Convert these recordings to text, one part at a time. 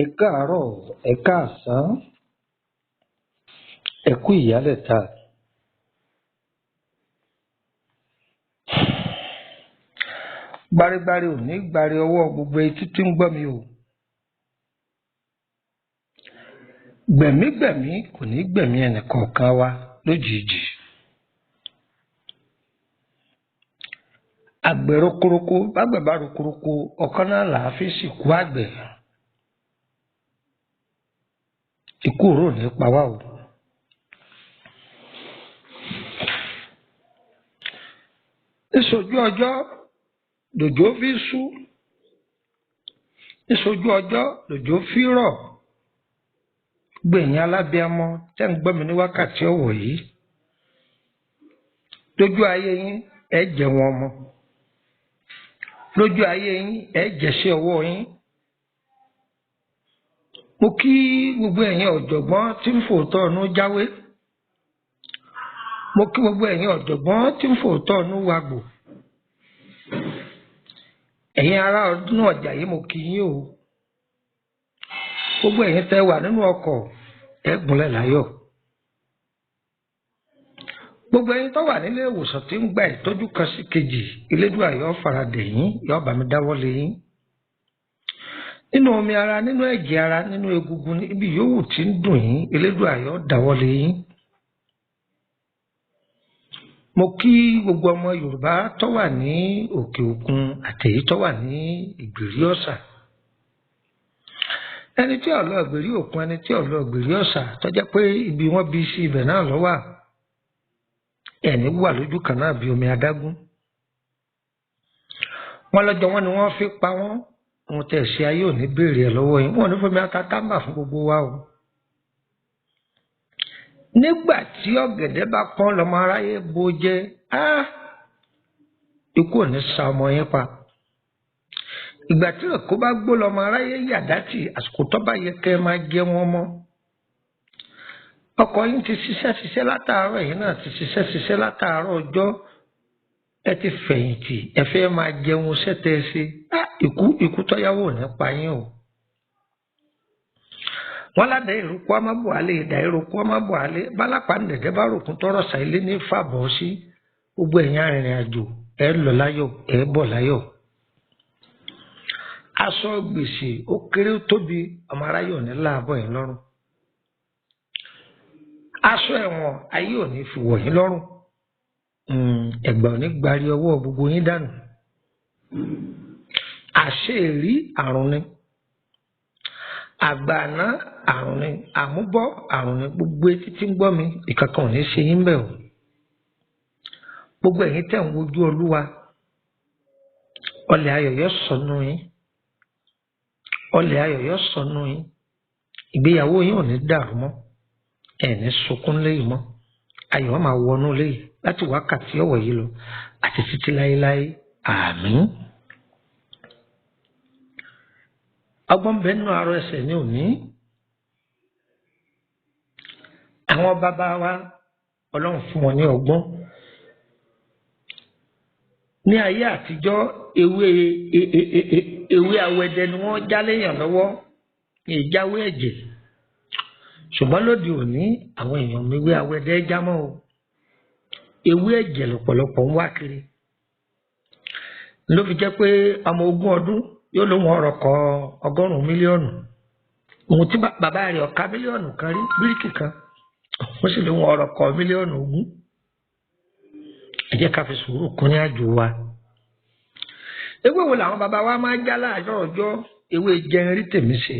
Ẹ káàárọ̀, ẹ káàsán, ẹ kú ìyálẹ̀ta. Gbárigbári ò ní gbári ọwọ́ gbogbo etí tí ń gbọ́ mi o. Gbẹ̀mígbẹ̀mí kò ní gbẹ̀mí ẹnìkọ̀ọ̀kan wa lójijì. Àgbẹ̀ rokoroko, bágbẹ̀ bá rokoroko, ọ̀kan náà là á fi sìnkú àgbẹ̀. Ikú òró ò ní pa wá o. Níṣojú ọjọ́ lòjò fi sú, níṣojú ọjọ́ lòjò fi rọ̀. Gbogbo ẹ̀yin alábíamọ tẹ́ ń gbọ́ mi ní wákàtí ọ̀wọ̀ yìí. Lójú ayé yín, ẹ jẹun ọmọ. Lójú ayé yín, ẹ jẹ̀ṣẹ́ ọwọ́ yín. Mo kí gbogbo ẹ̀yin ọ̀jọ̀gbọ́n tí ń fòótọ́ ọ̀nù jáwé. Mo kí gbogbo ẹ̀yin ọ̀jọ̀gbọ́n tí ń fòótọ́ ọ̀nù wagbò. Ẹ̀yin ará ọdún ọjà yìí mo kí yín o. Gbogbo ẹ̀yin tẹ́ wà nínú ọkọ̀, ẹ gúnlẹ̀ láyọ̀. Gbogbo ẹ̀yin tó wà nílé ìwòsàn tí ń gba ìtọ́jú kan sí kejì, Elédùà yóò faradà yín, yóò bá mi dáwọ́ lé yín. Nínú omi ara, nínú ẹ̀jẹ̀ ara, nínú egungun, níbi yòówù tí ń dùn yín, Elédùà yóò dáwọ́ lé yín. Mo kí gbogbo ọmọ Yorùbá tó wà ní òkè òkun àtèyí tó wà ní ìgbèrí ọ̀sà. Ẹni tí ó lọ ìgbèrí òkun, ẹni tí ó lọ ìgbèrí ọ̀sà, tó jẹ́ pé ibi wọ́n bí sí ibẹ̀ náà ló wà. Ẹni wà lójú kan náà bí omi adágún. Wọ́n lọ́jọ́ wọn ni wọ́n fi pa wọ́n. Ohun tẹ̀ ṣe ayé ò ní béèrè ẹ̀ lọ́wọ́ yín. Wọ́n ò ní fún mi ata tábà fún gbogbo wa o. Nígbà tí ọ̀gẹ̀dẹ̀ bá pọ́n lọ́mọ aráyé bo jẹ́, ikú ò ní sa ọmọ yẹn pa. Ìgbà tí èkó bá gbó lọ́mọ aráyé yàdá tì, àsìkò tó bá yẹ kẹ́ ẹ máa jẹ wọn mọ́. Ọkọ yín ti ṣiṣẹ́ ṣiṣẹ́ látàárọ̀, ẹ̀yin náà ti ṣiṣẹ́ ṣiṣẹ́ látàárọ̀ ọjọ́. Ẹ ti fẹ̀yìntì, ẹ fẹ́ máa jẹun ṣẹ́tẹ́ ṣe. Ikú tọ́yáwó ò ní pa yín o. Wọ́n ládàá ìrúkú ọmọ bò alẹ́, ìdá ìrúkú ọmọ bò alẹ́, bálápá ń dẹ̀dẹ̀ bá ròkun tọrọ ṣà ilé ní fàbọ̀ sí. Gbogbo ẹ̀yin arìnrìn àjò, ẹ lọ láyọ̀, ẹ bọ̀ láyọ̀. Aṣọ gbèsè ó kéré ó tóbi, ọmọ aráyé ò ní láàbọ̀ yín lọ́rùn. Aṣọ ẹ̀wọ̀n ayé ò ní fi wọ̀ yín lọ́rùn. Ẹ̀gbà ò ní gbari ọwọ́ gbogbo yín dànù. Àṣé ìrí àrùn ni, àgbààná àrùn ni, àmúbọ́ àrùn ni. Gbogbo etí tí ń gbọ́ mi, ìkankan ò ní ṣe yín bẹ́ẹ̀ o. Gbogbo ẹ̀yin tẹ̀ ń wojú Olúwa, ọlẹ̀ ayọ̀ yóò sọnù yín. Ọlẹ̀ ayọ̀ yóò sọnù yín. Ìgbéyàwó yín ò ní dàrú mọ́. Ẹ̀ ní sunkún léyìí mọ́. Ayọ̀ máa wọnú léyìí láti wákàtí ọ̀wọ̀ yìí lọ àti títí láéláé. Àmín. Ọgbọ́n bẹ́ẹ̀ nínú arọ ẹsẹ̀ ní òní. Àwọn bàbá wa, Ọlọ́run fún wọn ní ọgbọ́n. Ní ayé àtijọ́, ewé awẹdẹ ni wọ́n já léèyàn lọ́wọ́, ní ìjáwé ẹ̀jẹ̀. Ṣùgbọ́n lóde òní, àwọn èèyàn mi ewé awẹdẹ já mọ́ o. Ewé ẹ̀jẹ̀ lọ́pọ̀lọpọ̀ ń wá kiri. Ló fi jẹ́ pé ọmọ 20 ọdún yóò lóun ọ̀rọ̀ kọ 100 mílíọ̀nù. Òun tí bàbá rẹ̀ ọ̀ka mílíọ̀nù kan rí bíríkì kan, ó sì lóun ọ̀rọ̀ kọ mílíọ̀nù 20. Ẹ jẹ́ ká fi sùúrù kún ní àjò wa. Ewé wo làwọn bàbá wa máa ń já láàárọ̀ ọjọ́? Ewé jẹnrí tèmi ṣe.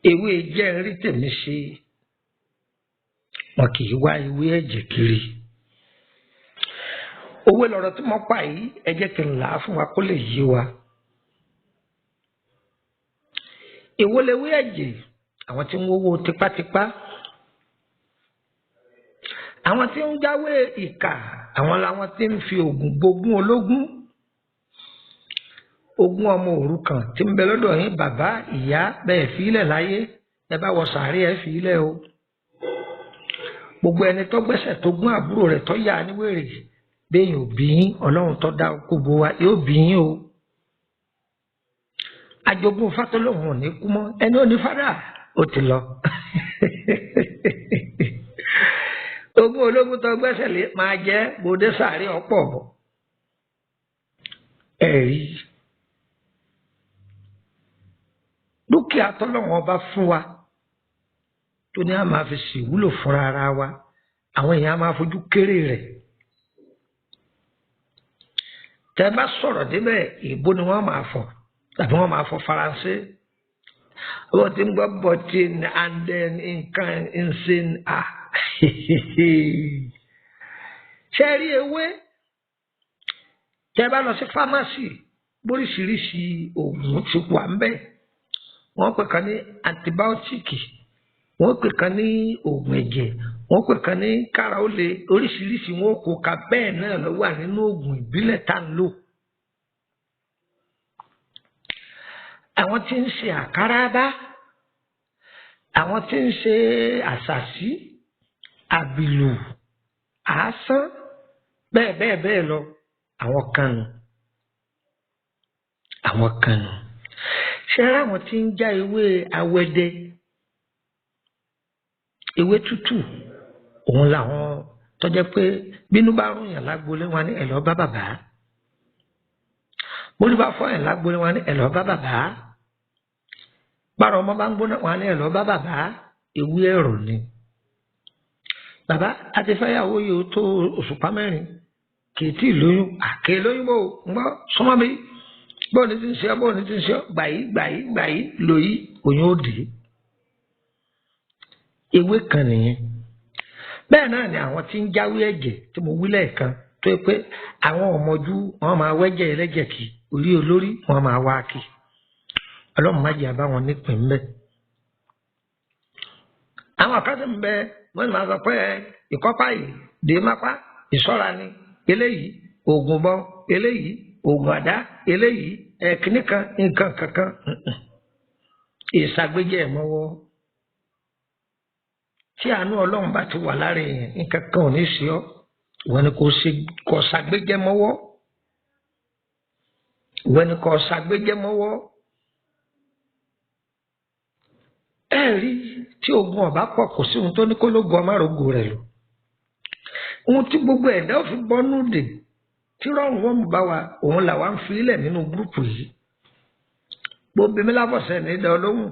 Ewé jẹnrí tèmi ṣe. Wọn kì í wá ewé ẹ̀jẹ̀ kiri. Òwe lọ̀rọ̀ tí mo pa yìí, ẹ jẹ́ kí n là á fún wa kó lè yé wa. Èwo lewé ẹ̀jẹ̀? Àwọn tí ń wówó tipátipá, àwọn tí ń jáwé ìkà, àwọn làwọn tí ń fi oògùn gbógun ológun, ogún ọmọ òrukàn tí ń bẹ lọ́dọ̀ yín, bàbá ìyá bẹ́ẹ̀ fílẹ̀ láyé, ẹ bá wọ sàárè ẹ fílẹ̀ o. Gbogbo ẹni tó gbẹ́sẹ̀ tó gún àbúrò rẹ̀ tó yà á níwèrè, bẹ́ẹ̀ ò bí yín, Ọlọ́run tó dá gbogbo wa yóò bí yín o. Ajogún Fátólóhùn ò ní kú mọ́, ẹni ò ní fádà ó ti lọ. Ogún ológun tó gbẹ́sẹ̀ lé máa jẹ́ bòde sàárè ọ̀pọ̀ bọ̀. Ẹ rí dúkìá tọ́lọ́run ọba fún wa tó ní a máa fi ṣèwúlò fúnra ara wa, àwọn èèyàn á máa fojú kéré rẹ̀. Tẹ́ bá sọ̀rọ̀ débẹ̀, èèbó ni wọ́n máa fọ̀ tàbí wọ́n máa fọ̀ Faransé. Wọ́n ti ń gbọ́ bọ̀tìn and then nǹkan ǹsìn à. Ṣé rí ewé? Tẹ́ bá lọ sí fámásì, bóríṣiríṣi oògùn ti wà ń bẹ̀. Wọ́n pè kan ní antibiotic, wọ́n pè kan ní oògùn ẹ̀jẹ̀, wọ́n pè kan ní kára ó le, oríṣiríṣi wọn kò ka bẹ́ẹ̀ náà ló wà nínú oògùn ìbílẹ̀ tá ń lò. Àwọn tí ń ṣe àkàràbá, àwọn tí ń ṣe àṣàṣì, àbìlù, àásán, bẹ́ẹ̀ bẹ́ẹ̀ bẹ́ẹ̀ lọ, àwọn kan nù. Àwọn kan nù. Ṣé ara àwọn tí ń já ewé awẹ́dẹ, ewé tútù, òun làwọn tó jẹ́ pé bínú bá rún yàn lágbolé wọn ní ẹ lọ bá bàbá. Bólú bá fọ́ yàn lágbolé wọn ní ẹ lọ bá bàbá. Bára ọmọ bá ń gbóná wọn ní ẹ lọ bá bàbá. Ewé ẹ̀rọ ni. Bàbá àti fẹ́yàwó yìí ó tó òṣùpá 4, kì í tí ì lóyún, àkè lóyún bò ń gbọ́ súnmọ́ mi. Bóò ní ti ń ṣe ọ́, bóò ní ti ń ṣe ọ́, gbàyí gbàyí gbàyí lòyí oyún ó dé. Ewé kan nìyẹn. Bẹ́ẹ̀ náà ni àwọn tí ń jáwé ẹ̀jẹ̀ tí mo wí lẹ́ẹ̀kan, tó yẹ pé àwọn ọmọjú wọn máa wẹ́jẹ̀ ẹlẹ́jẹ̀ kì, orí olórí wọn máa wá kì. Ọlọ́run má jẹ́ àbá wọn nípìn ńbẹ́. Àwọn kan sì ń bẹ, wọ́n máa sọ pé ìkọ́pá yìí dè mápá, ìṣọ́ra ni, eléyìí oògùn bọ́, eléyìí oògùn àdá, eléyìí ẹ̀kíní kan nǹkan kankan. Ìṣàgbéjẹ́ ẹ̀ mọ́wọ́. Tí àánú Ọlọ́run bá ti wà lára èèyàn, nǹkan kan ò ní ṣe ọ́. Ìwọ ni kò ṣe kò ṣàgbéjẹ́ mọ́wọ́. Ìwọ ni kò ṣàgbéjẹ́ mọ́wọ́. Ẹ rí tí ogun ọ̀bá pọ̀, kò sí ohun tó ní kó lógun ọmọ àrògùn rẹ̀ lò. Ohun tí gbogbo ẹ̀dá ò fi bọ́nú dè tí rọrùn wọn bá wa, òun làwa ń filẹ̀ nínú gúrùpù yìí. Gbogbo mi lábọ̀sẹ̀ ní ìdá olóhùn.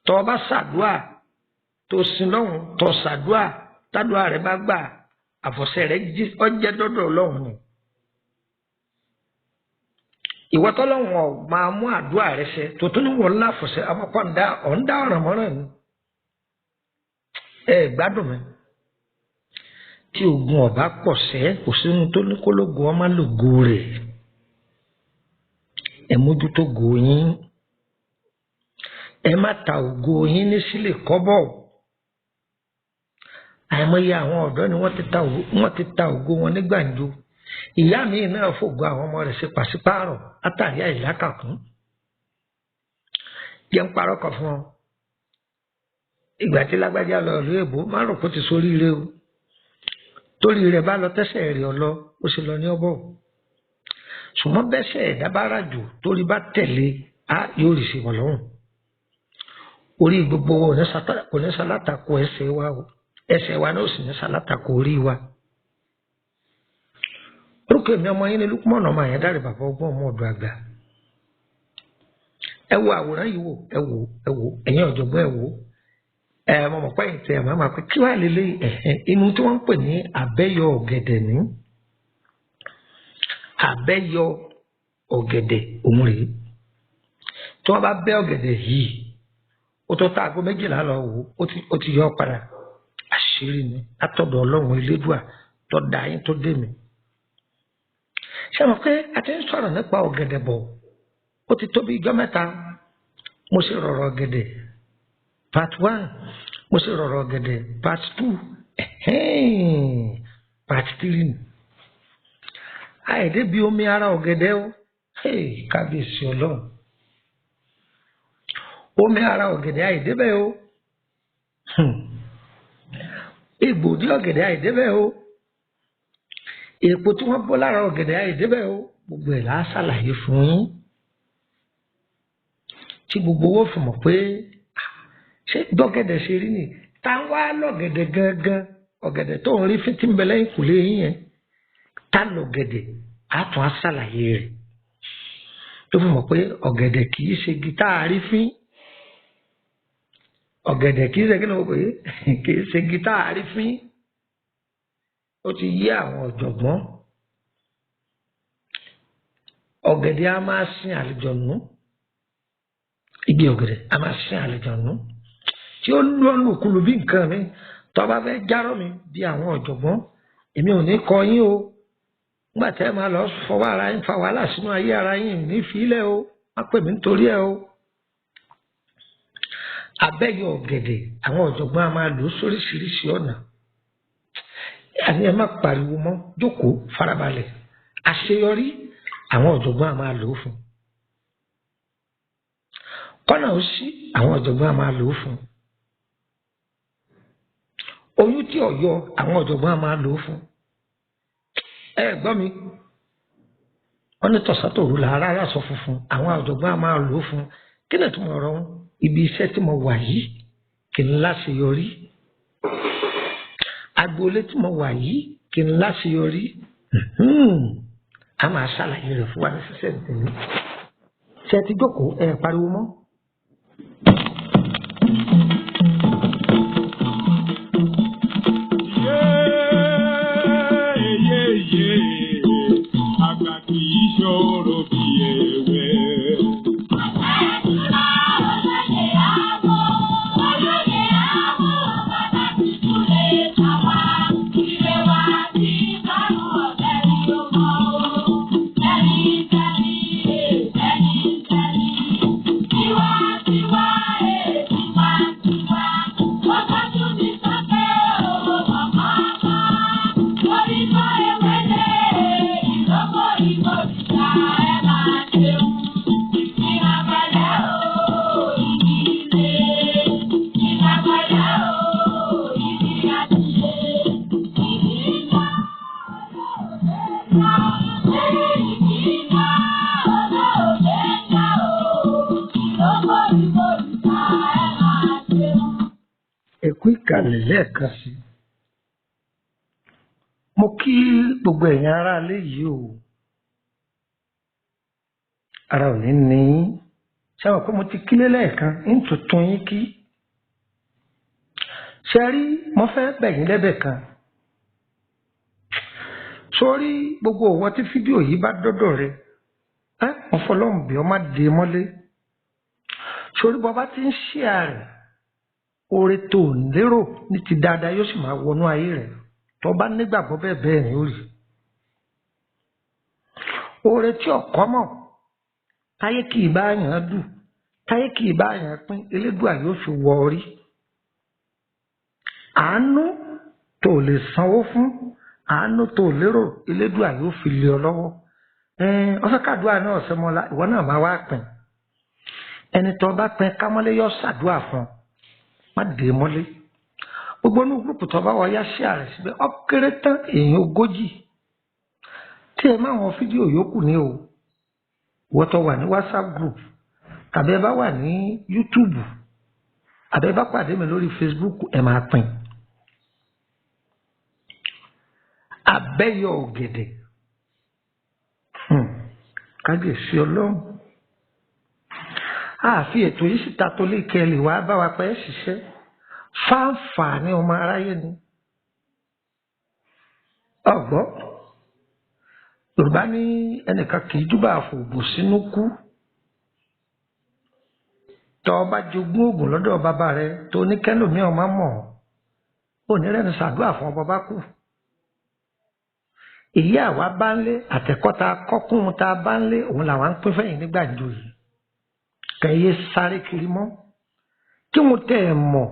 Tọ́ ọ bá ṣàdúà tó sin lọ́hùn, tó ṣàdúà tádùá rẹ̀ bá gbà, àfọ̀sẹ̀ rẹ̀ ọjẹ́ dọ́dọ̀ Ọlọ́hun ni. Ìwọ tọ́lọ́hun ọ̀ máa mú àdúà rẹ̀ ṣẹ, tòtún ní wọ́n láfọ̀sẹ̀ ọmọkọ́ ń dá ọ̀ràn mọ́ràn ni. Ẹ gbádùn mi. Tí ogun ọ̀bá pọ̀ sẹ́, kò sí ohun tó ní kó lógun ọmọ lògo rẹ̀. Ẹ mójútó go yín. Ẹ má ta ògo yín ní sílè kọ́bọ̀. Àìmọye àwọn ọ̀dọ́ ni wọ́n ti ta ògo wọn ní gbàǹjo. Ìyá mi náà fògo àwọn ọmọ rẹ̀ ṣe pàṣípààrọ̀ látàrí àìlákàkún. Jẹ́ ń parọ́ kan fún ọ. Ìgbà tí lágbájá lọ ìlú èbó, má rò kó ti soríire o. Torí rẹ̀ bá lọ tẹ́sẹ̀ rẹ̀ ọ lọ, ó sì lọ ní ọbọ̀. Ṣùgbọ́n bẹ́sẹ̀ ẹ̀dá bá ràjò torí bá tẹ̀lé, á yóò rì sí wọn lọ́rùn. Orí gbogbo wọn kò ní sàlátakò ẹsẹ̀ wa o. Ẹsẹ̀ wa náà sì ní sàlátakò orí wa. Orúkọ èmi ọmọ yín ni Lukman ọmọ Àyàndáre, bàbá ọgbọ́n ọmọ ọ̀dọ̀ àgbà. Ẹ wo àwòrán yìí wò, ẹ wò, ẹ wò, ẹ̀yin ọ̀jọ̀gbọ́n, ẹ wò. Ẹ mọ̀ mọ̀ pé ìtẹ̀ ẹ̀ máa pẹ́ kí wàá lélẹ̀ ẹ̀hẹ́n inú tí wọ́n ń pè ní abẹ́yọ ọ̀gẹ̀dẹ̀ ní. Abẹ́yọ ọ̀gẹ̀dẹ̀ òun rèé. Tí wọ́n bá bẹ́ ọ̀gẹ̀dẹ̀ yìí, ó tó tá aago 12 lọ wò ó ti yọ ọ́ padà. Àṣírí ni látọ̀dọ̀ Ọlọ́run Elédùà tó dá yín tó dé mi. Ṣé mo pé a ti ń sọ̀rọ̀ nípa ọ̀gẹ̀dẹ̀ bọ̀, ó ti tó bí ijọ́ mẹ́ta. Mo sì rọ̀rọ̀ ọ̀gẹ̀dẹ̀ part 1, mo sì rọ̀rọ̀ ọ̀gẹ̀dẹ̀ part 2, part 3. Àìdé bí omi ara ọ̀gẹ̀dẹ̀ o, kábíyèsí Ọlọ́run. Omi ara ọ̀gẹ̀dẹ̀ àìdé bẹ́ẹ̀ o. Egbòdì ọ̀gẹ̀dẹ̀ àìdé bẹ́ẹ̀ o. Èpo tí wọ́n bọ́ lára ọ̀gẹ̀dẹ̀ àìdé bẹ́ẹ̀ o. Gbogbo ẹ̀ la ṣàlàyé fún yín. Tí gbogbo owó fi mọ̀ pé ṣé gbọ́gẹ̀dẹ̀ ṣe rí ni. Tá ń wá lọ̀gẹ̀dẹ̀ gangan, ọ̀gẹ̀dẹ̀ tó ń rí fíntì ń bẹ lẹ́yìn kùlé yín yẹn. Tá lọ̀gẹ̀dẹ̀ á tún á ṣàlàyé rẹ̀. Tó fi mọ̀ pé ọ̀gẹ̀dẹ̀ kì í ṣe gítà àrífín. Ọ̀gẹ̀dẹ̀ kì í ṣe kí ni mo pè é? Kì í ṣe gítà àrífín. Ó ti yé àwọn ọ̀jọ̀gbọ́n. Ọ̀gẹ̀dẹ̀ á máa sin àlùjọ̀nú. Igi ọ̀gẹ̀dẹ̀ á máa sin àlùjọ̀nú. Tí ó lọ́nù kulù bí nǹkan mi, tó bá fẹ́ járọ̀ mi bí àwọn ọ̀jọ̀gbọ́n, èmi ò ní kọ yín o. Nígbà tẹ́ ẹ máa lọ fọwọ́ ara yín fa wàhálà sínú ayé ara yín ní fílẹ̀ o, má pè mí nítorí ẹ o. Abẹ́yọ ọ̀gẹ̀dẹ̀ àwọn ọ̀jọ̀gbọ́n á máa lò ó sóríṣiríṣi ọ̀nà. Àní ẹ má pariwo mọ́, jókòó farabalẹ̀. Àṣeyọrí àwọn ọ̀jọ̀gbọ́n á máa lò ó fún. Kọ́nà ó sí àwọn ọ̀jọ̀gbọ́n á máa lò ó fún. Oyún tí ò yọ àwọn ọ̀jọ̀gbọ́n á máa lò ó fún. Ẹ gbọ́ mi, wọ́n ní tọ̀sán-tòru làárá aláṣọ funfun, àwọn ọ̀jọ̀gbọ́n á máa lò ó fún. Kí ni ìtumọ̀ ọ̀rọ̀ wọn? Ibi iṣẹ́ tí mo wà yìí kì í láṣeyọrí. Agboolé tí mo wà yìí kì í láṣeyọrí. A máa ṣàlàyé rẹ̀ fún wa ní sísẹ̀ tẹ̀lé. Ṣé ẹ ti jókòó? Ẹ pariwo mọ́. Àgbà kì í ṣòro bí èwe. Ẹ̀kú ìkàlẹ̀ lẹ́ẹ̀kan sí. Mo kí gbogbo ẹ̀yin aráalé yìí o. Ara ò ní ní yín. Ṣé àwọn pé mo ti kílé lẹ́ẹ̀kan ń tuntun yín kí? Ṣé rí, mo fẹ́ bẹ̀ yín lẹ́bẹ̀ kan. Sórí gbogbo òwò tí fídíò yìí bá dọ́dọ̀ rẹ, ẹ́ mo fọlọ́run bí ọ má dé mọ́lé. Sórí bọ́ bá ti ń ṣí ààrẹ, oore tó ń lérò ní ti dáadáa yóò sì máa wọnú ayé rẹ. Tó bá nígbàgbọ́ bẹ́ẹ̀ bẹ́ẹ̀ ni ó rí. Oore tí ọ̀kọ́ mọ̀, táyé kì í bá yàn án dù, táyé kì í bá yàn án pín, Elédùà yóò fi wọ orí. Àánú tó lè sanwó fún, àánú tó lérò, Elédùà yóò fi lé ọ lọ́wọ́. Ọ̀fẹ́ kàdúrà náà sẹ́mọ́lá, ìwọ náà máa wá pín. Ẹni tó bá pín kámọ́lé yóò ṣàdúrà fún ọ, má dé mọ́lé. Gbogbo inú gúrùpù tó bá wọ yá sí ààrẹ síbẹ̀, ó kéré tán èèyàn 40. Tí ẹ máa wọn fídíò yòókù ní o, wọ́n tó wà ní WhatsApp group, tàbí ẹ bá wà ní YouTube, àbí ẹ bá pàdé mi lórí Facebook, ẹ máa pín. Àbẹ́yọ ọ̀gẹ̀dẹ̀, kábíyèsí Ọlọ́run. Àfi ètò yìí síta tó lè kẹ́ ẹ lè wá bá wa pẹ́ ṣiṣẹ́ fáǹfààní ọmọ aráyé ni. Ọ̀gbọ́ Yorùbá ní ẹnìkan kì í júbà fòògùn sínú kú. Tọ́ ọ bá jogún oògùn lọ́dọ̀ bàbá rẹ tó ní kẹ́lòmíì ọmọ mọ̀ ọ́ ní rẹ́ni ṣàdúrà fún ọba bá kú. Èyí àwa bá ń lé àtẹ̀kọ́ta kọ́kùn tá a bá ń lé òun làwa ń pín fẹ́yìn nígbàjọ yìí. Kẹ̀yẹ sáré kiri mọ́ kí wọ́n tẹ̀ ẹ̀ mọ̀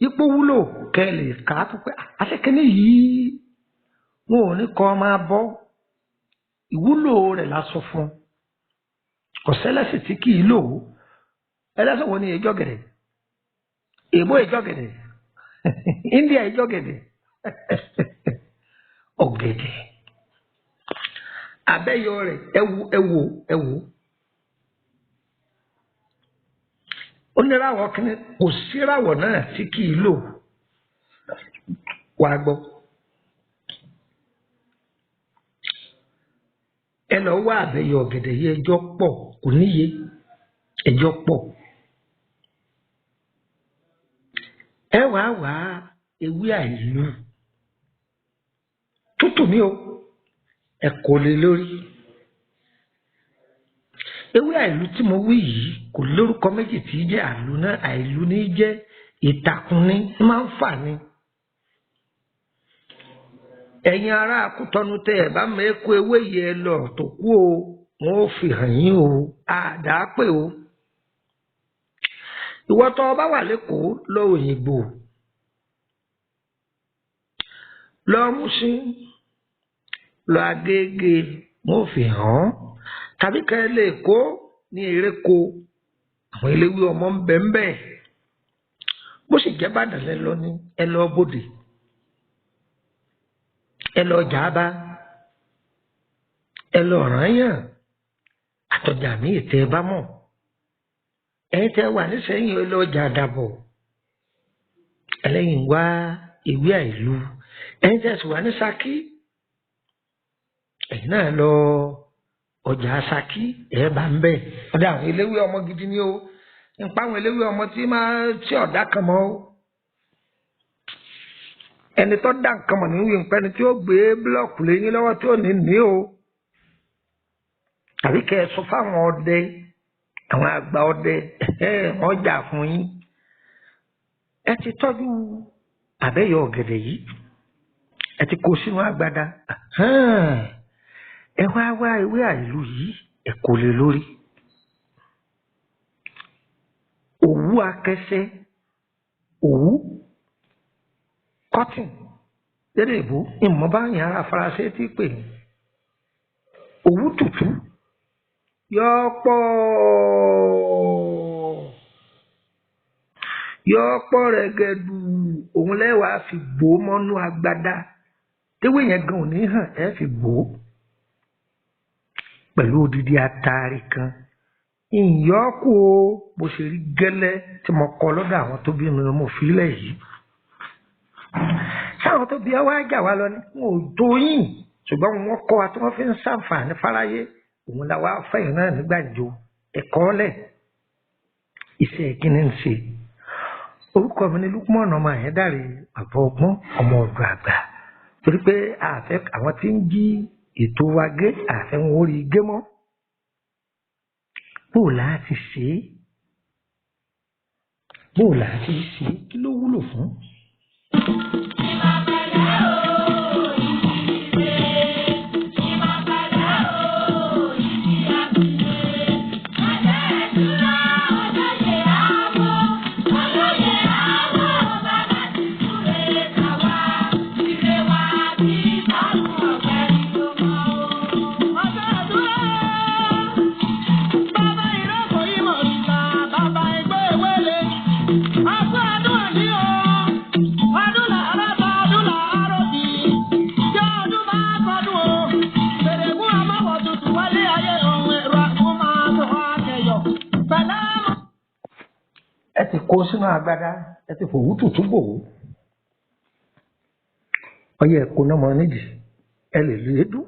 ipò wúlò kẹ́ lè kà á pé àṣekínní yìí wọn ò ní kọ́ máa bọ́ ìwúlò rẹ̀ lásọ fún un. Kò sẹ́lẹ̀sì tí kì í lò ó. Ẹlẹ́sìn wo ni ìjọ gẹ̀dẹ̀? Èbó ìjọ gẹ̀dẹ̀, India ìjọ gẹ̀dẹ̀, ọ̀gẹ̀dẹ̀ abẹ́yọ rẹ̀ ẹ̀wù ẹ̀wù ẹ̀wù oníràwọ̀ kìíní kò síràwọ̀ náà tí kì í lò. Wàá gbọ́, ẹ lọ wá àbẹ́yọ ọ̀gẹ̀dẹ̀ yìí, ẹjọ́ pọ̀ kò níye, ẹjọ́ pọ̀. Ẹ wàá wá ewé àìlú tútù ní o, ẹ kò lè lórí. Ewé àìlú tí mo wí yìí kò lórúkọ méjì tí í jẹ́ àlù náà, àìlú ní í jẹ́, ìtàkùn ní máa ń fà ní. Ẹ̀yin ará Akútọ́nu tẹ ẹ̀ bá mẹ́kọ ewé yìí ẹ lọ tó kú o, wọn ò fi hàn yín o, àdá pé o. Ìwọ tó o bá wà lẹ́kọ̀ọ́ lọ Òyìngbò, lọ Mùṣín, lọ Agége, wọn ò fi hàn án. Tàbí kẹ́ ẹ lè kó ní Eréko, àwọn eléwé ọmọ ń bẹ ń bẹ. Bó sì jẹ́ Ìbàdàn lẹ lọ ní ẹ lọ Bódè, ẹ lọ Jàbá, ẹ lọ Ọ̀rànyàn, àtọ̀jà míì tẹ́ ẹ bá mọ̀. Ẹ̀yin tẹ́ wà nísẹ̀yìn ẹ lọ Jàdàbọ̀, ẹlẹ́yìn wá ìwé àìlú. Ẹ̀yin tẹ́ sì wà ní Ṣakí, ẹ̀yin náà lọ ọjà Ṣakí, ẹ̀ bá ń bẹ̀. Ọ̀dà àwọn eléwé ọmọ gidi ni o, nípa àwọn eléwé ọmọ tí máa tí ọ̀dà kan mọ́ o. Ẹni tó dá nǹkan mọ̀ níwì nípa ẹni tí ó gbé búlọ̀kù lẹ́yìn lọ́wọ́ tí ò ní ní o. Tàbí kẹ́ ẹ sọ fáwọn ọdẹ, àwọn àgbà ọdẹ, wọ́n jà fún yín. Ẹ ti tọ́jú àbẹ́yọ ọ̀gẹ̀dẹ̀ yìí, ẹ ti kó sínú agbada. Ẹ wá wá ewé àìlú yìí, ẹ kò lè lórí. Òwú akẹsẹ, òwú cotton lédè ìbò ìmọ̀ bá yàn ara Faransé tí pè ní òwú tútù yọ pọ̀ yọ pọ̀ rẹ̀gẹ̀dù. Òun lẹ́wàá fi bò ó mọ́nú agbada, tewé yẹn gan ò ní hàn, ẹ fi bò ó pẹ̀lú odidi ataare kan. Ìyọ́kù o, bó ṣe rí gẹ́lẹ́ tí mo kọ lọ́dọ̀ àwọn tó bí mi mo fi lẹ̀ yìí. Sáwọn tó bí ọ wá jà wá lọ ni wọn ò tó yìn, ṣùgbọ́n wọn kọ́ wa tí wọ́n fi ń ṣàǹfààní fáráyé. Òun la wá fẹ̀yìn náà nígbàjọ ẹ̀kọ́ lẹ̀ iṣẹ́ kíni ń ṣe. Orúkọ mi ni Lukman ọmọ Àyẹ́dàrè, bàbá ọgbọ́n, ọmọ ọ̀dọ̀ àgbà. Torí pé àfẹ́ àwọn tí ń jí ètò wa gé, àfẹ́ wọn ò rí gé mọ́. Bó o là á ti ṣe é? Bó o là á ti ṣe é? Kí ló wúlò fún? Ẹ ti kó sínú agbada, ẹ ti fòwú tútù bò ó. Ọyẹ ẹ̀kọ́ náà mọ nídìí, ẹ lè lu èédú,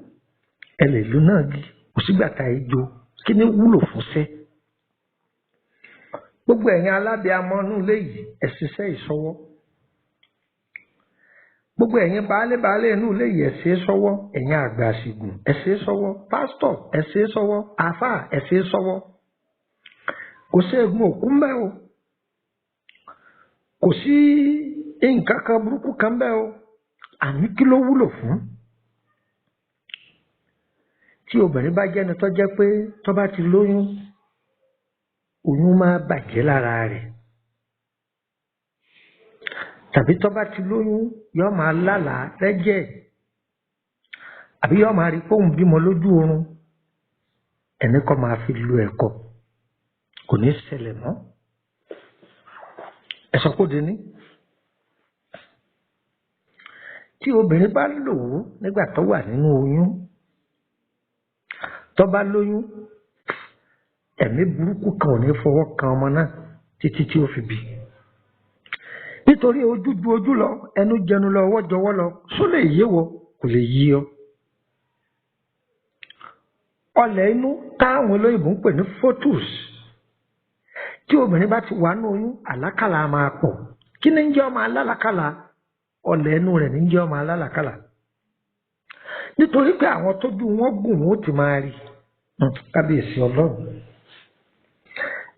ẹ lè lu náà gi, kò sígbà tá ijó kí ni wúlò fún sẹ́. Gbogbo ẹ̀yin alábìámọ́ inú ilé yìí, ẹ ṣiṣẹ́ ìṣọwọ́. Gbogbo ẹ̀yin baálé baálé inú ilé yìí, ẹ ṣe é sọ́wọ́. Ẹ̀yin àgbà àṣìgùn, ẹ ṣe é sọ́wọ́. Pásítọ̀, ẹ ṣe é sọ́wọ́. Àáfàá, ẹ ṣe é sọ́wọ́. Kò sí egun òkú mbẹ́ o, kò sí nǹkan kan burúkú kan mbẹ́ o. Àní kí ló wúlò fún? Tí obìnrin bá jẹ́ni tó jẹ́ pé tó bá ti lóyún, oyún máa bàjẹ́ lára rẹ̀, tàbí tó bá ti lóyún yóò máa lálàá lẹ́jẹ̀, àbí yóò máa rí pé òun bímọ lójú oorun, ẹni kọ́ máa fi lu ẹ̀kọ́, kò ní ṣẹlẹ̀ mọ́. Ẹ̀sọ́ kò dé ní. Tí obìnrin bá lò ó nígbà tó wà nínú oyún, tó bá lóyún, ẹ̀mí burúkú kan ò ní fọwọ́ kan ọmọ náà títí tí ó fi bí. Nítorí ojú ju ojú lọ, ẹnu jẹnu lọ, ọwọ́ jọwọ́ lọ, só lè yé wọ, kò lè yí ọ. Ọlẹ̀ inú táwọn olóyìnbó ń pè ní photos. Tí obìnrin bá ti wà nínú oyún, àlákàlà máa pọ̀. Kí ni ń jẹ́ ọmọ alálàkàlà? Ọlẹ̀ inú rẹ̀ ní ń jẹ́ ọmọ alálàkàlà. Nítorí pé àwọn tójú wọn gùn wọn ó ti máa rí. Kábíyèsí Ọlọ́run.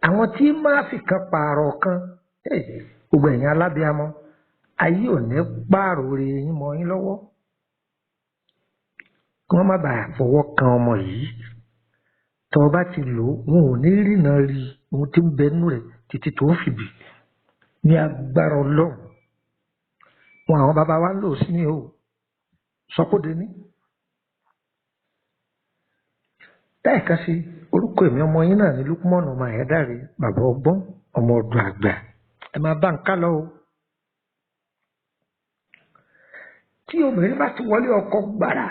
Àwọn tí máa fi kan pààrọ̀ kan, gbogbo ẹ̀yin alábíamọ, ayé ò ní pààrọ̀ oore yín mọ́ yín lọ́wọ́. Kí wọ́n má bàa fọwọ́ kan ọmọ yìí. Tọ́ ọ bá ti lò ó, wọn ò ní rìnà rí ohun tí ń bẹ nínú rẹ̀ títí tó fi bì. Ní agbára Ọlọ́run. Wọn àwọn bàbá wa ń lò sí ní o. Sọkóde ní. Lẹ́ẹ̀kan sí, orúkọ èmi ọmọ yín náà ní Lukman ọmọ Àyádáre, bàbá ọgbọ́n, ọmọ ọdún àgbà. Ẹ máa bá ń ká lọ o. Tí obìnrin bá ti wọlé ọkọ gbàrà,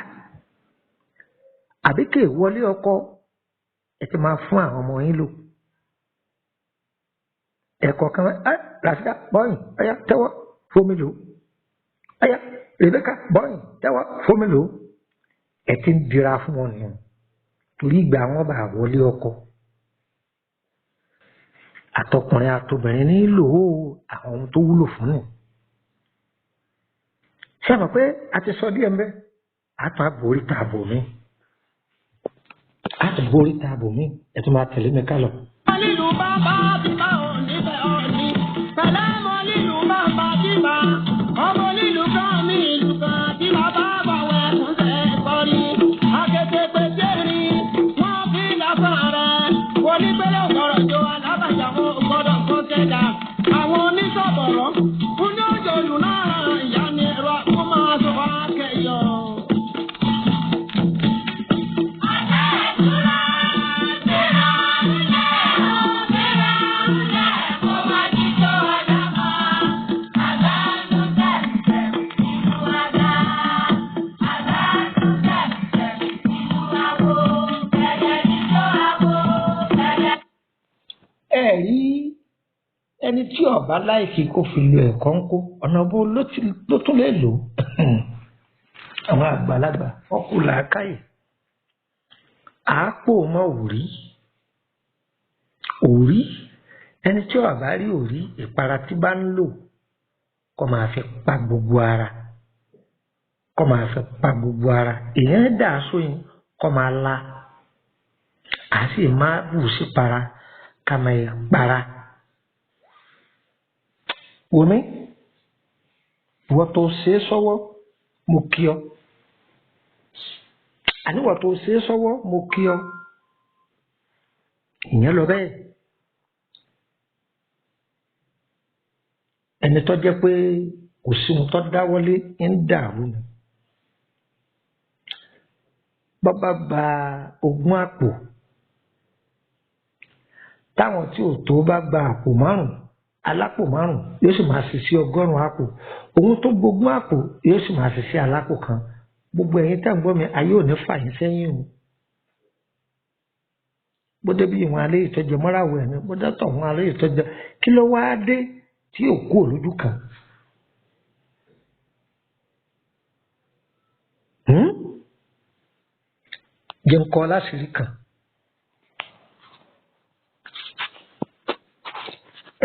àbí kè wọlé ọkọ, ẹ ti máa fún àwọn ọmọ yín lò. Ẹ̀kọ́ kan, ẹ Ràṣídà bọ́yìn, ọ̀yá tẹ́wọ́ fómi lò. Ọ̀yá Rèbékà bọ́yìn, tẹ́wọ́ fómi lò. Ẹ ti ń dira fún wọn nìyẹn. Torí ìgbà wọn bá wọlé ọkọ, àtọkùnrin àtobìnrin nílò àwọn ohun tó wúlò fún ni. Ṣé ẹ mọ̀ pé a ti sọ díẹ̀ mbẹ́? A tún á borí ta àbò mi. A tún borí ta àbò mi. Ẹ tún máa tẹ̀lé mi ká lọ. Lílù bàbá bíbá ò nífẹ̀ẹ́ òní. Pẹ̀lẹ́ mọ lílù bàbá bíbá. Ọmọ lílù kan mi ìlú kan tí bàbá bàwẹ̀ kúnṣẹ́ kọrí. Akété pété rí, wọ́n fi lásán rẹ̀. Onígbélé ọ̀rọ̀ jọ alábàjá wọn ò gbọ́dọ̀ kó kẹjà. Àwọn oníṣọ̀bọ̀rọ̀ fún ní òjò ìlú náà ìyá ni ẹ̀rọ kó máa sọ akẹyọ. Ẹ rí ẹni tí ọba láìkí kó fi lo ẹ̀kọ́ ń kó ọ̀nà bó ló tún lè lò ó. Àwọn àgbàlagbà wọn kò làákàyè. Àápò mọ́ òrí. Òrí, ẹni tí ọba rí òrí, ìpara tí bá ń lò kó máa fi pa gbogbo ara. Kó máa fi pa gbogbo ara. Èèyàn dà sóyin kó máa la. À sì máa bù sí para ká máa para. Wòmí, ìwọ tó ṣe é sọ́wọ́, mo kí ọ. Àníwọ̀ tó ṣe é sọ́wọ́, mo kí ọ. Ìyẹn lọ bẹ́ẹ̀. Ẹni tó jẹ́ pé kò sí ohun tó dáwọ́lé ń dàrú ni. Bọ́bá ba ogún àpò, táwọn tí ò tó bá gba àpò márùn-ún, alápò márùn-ún yóò sì máa ṣiṣẹ́ 100 àpò. Òun tó gbogún àpò yóò sì máa ṣiṣẹ́ alápò kan. Gbogbo ẹ̀yin tẹ́ ń gbọ́ mi, ayé ò ní fà yín sẹ́yìn o. Bó débi ìwọ̀n alẹ́ ìtọ́jẹ mọ́ràwọ̀ ẹ̀mí, bó dátọ̀ wọn alẹ́ ìtọ́jẹ, kí ló wáá dé tí ò kú òlójú kan? Jẹ́ ń kọ́ láṣìírí kan.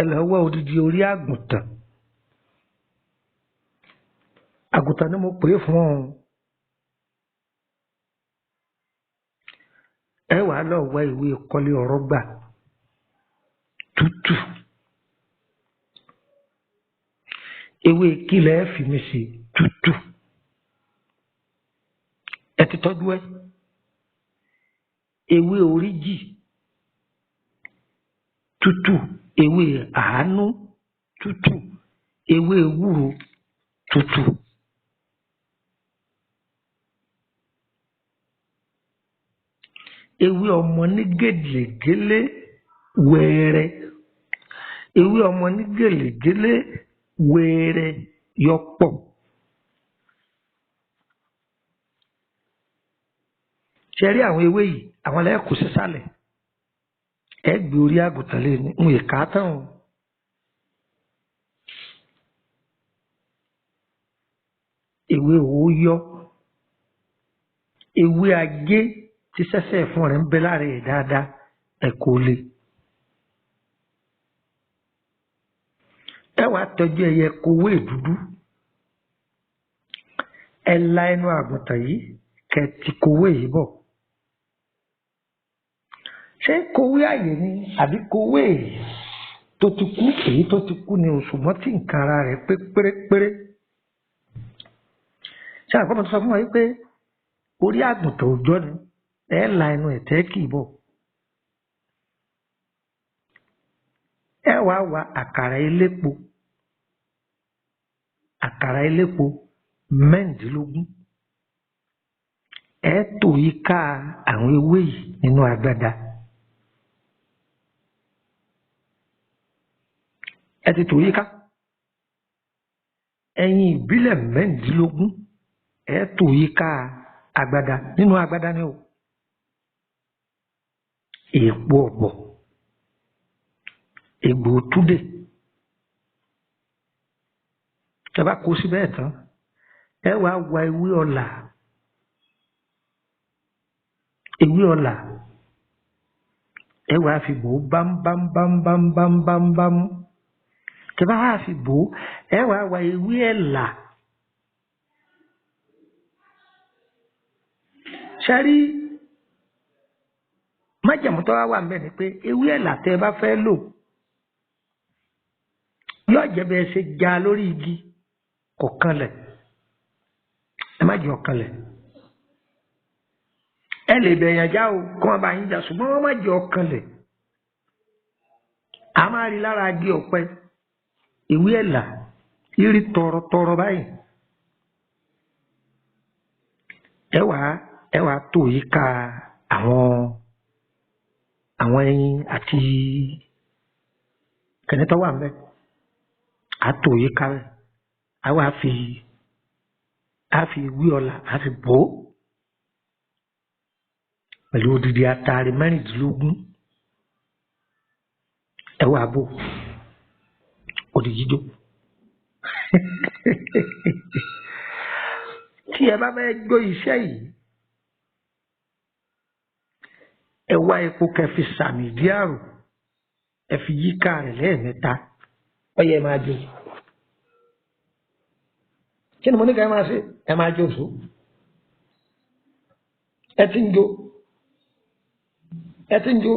Ẹ lọ wá odidi orí àgùntàn. Àgùntàn ni mo pè é fún ọ. Ẹ wàá lọ wá ìwé ìkọ́lé ọ̀rọ̀ gbà tútù. Ewé kílẹ̀ ẹ fi mi sí tútù. Ẹ ti tọ́jú ẹ. Ewé oríjì tútù, ewé àánú tútù, ewé ewúro tútù. Ewé ọmọ ní gèlègélé wẹ́ẹ́rẹ́, ewé ọmọ ní gèlègélé wẹ́ẹ́rẹ́ yọ pọ̀. Ṣe rí àwọn ewé yìí, àwọn lẹ́ẹ̀kọ́ sísàlẹ̀. Ẹ gbé orí àgùntàn lé ní ń ìka tán o. Ewé owó yọ, ewé ajé tí sẹ́sẹ̀ fún rẹ̀ ń bẹ lára ẹ̀ dáadáa, ẹ kò le. Ẹ wàá tọ́jú ẹyẹ kowé dúdú. Ẹ la ẹnu àgùntàn yìí kẹ́ ti kowé yìí bọ̀. Ṣé kowé àyè ni àbí kowé tó ti kú? Èyí tó ti kú ni o, ṣùgbọ́n tí nǹkan ara rẹ̀ pé pérépéré. Ṣé àkọ́mọ tó sọ fún wa yìí pé orí àgùntàn òjọ́ ni ẹ la ẹnu ẹ̀ tẹ́ kì í bọ̀. Ẹ wàá wa àkàrà elépo, àkàrà elépo mẹ́rìndínlógún. Ẹ tò yíká àwọn ewé yìí nínú agbada. Ẹ ti tò yíká. Ẹyin ìbílẹ̀ mẹ́rìndínlógún ẹ tò yíká agbada, nínú agbada ni o. Èèpo ọ̀bọ̀, egbò túdè. Tẹ́ bá kó síbẹ̀ tán, ẹ wàá wa ewé ọ̀là, ewé ọ̀là, ẹ wàá fi bò ó bámbámbámbámbámbámbám. Tẹ́ bá wàá fi bò ó, ẹ wàá wa ewé ẹ̀là. Ṣé rí májẹ̀mú tó wá wà ńbẹ̀ ni pé ewé ẹ̀là tẹ́ ẹ bá fẹ́ lò yóò jẹ́ bẹ́ẹ̀ ṣe já lórí igi, kò kanlẹ̀. Ẹ má jẹ́ ọ̀kanlẹ̀. Ẹ lè bẹ̀yàn já o, kí wọ́n bá yín jà, ṣùgbọ́n wọ́n má jẹ́ ọ̀kanlẹ̀. A máa rí lára igi ọ̀pẹ ewé ẹ̀là irí tọrọtọrọ báyìí. Ẹ wàá tò yíká àwọn ẹyin àti kẹ̀nẹ́tọ́ wà ńbẹ̀. A tò yíká rẹ̀, a wá fi ewé ọ̀là a fi bò ó pẹ̀lú odidi atare mẹ́rìndínlógún. Ẹ wá bò ó di jíjó. Tí ẹ bá fẹ́ jó iṣẹ́ yìí, ẹ wá epo kẹ́ fi sàmì ìdí àrò, ẹ fi yíká rẹ̀ lẹ́ẹ̀mẹ́ta, ó yẹ máa jó. Kí ni mo ní ká ẹ máa ṣe? Ẹ máa jó sùn. Ẹ ti ń jó, ẹ ti ń jó.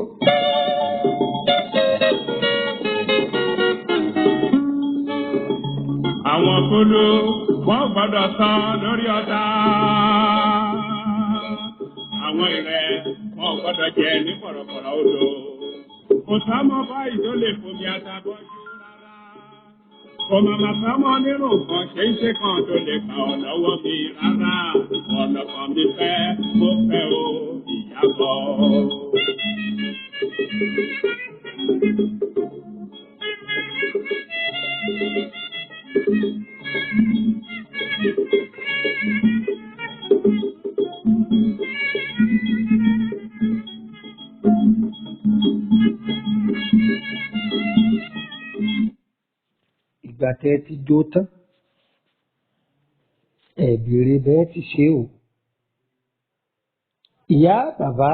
Àwọn kóló wọ́n gbọ́dọ̀ sán lórí ọ̀tá. Àwọn ìrẹ̀ wọ́n gbọ́dọ̀ jẹ ní kọ̀rọ̀kọ̀rọ̀ odò. Kò sámọ báyìí tó lè fomi àtàbọ̀jú rárá. Kò màmá sámọ nínú kan ṣe ń ṣe kan tó lè kà ọ́ lọ́wọ́ mi rárá. Ọ̀nà kan mi fẹ́, mo fẹ́ o, ìyàbọ̀. Ìgbà tẹ́ ẹ ti jó tán, ẹ béèrè bẹ́ẹ̀ ti ṣe o. Ìyá bàbá,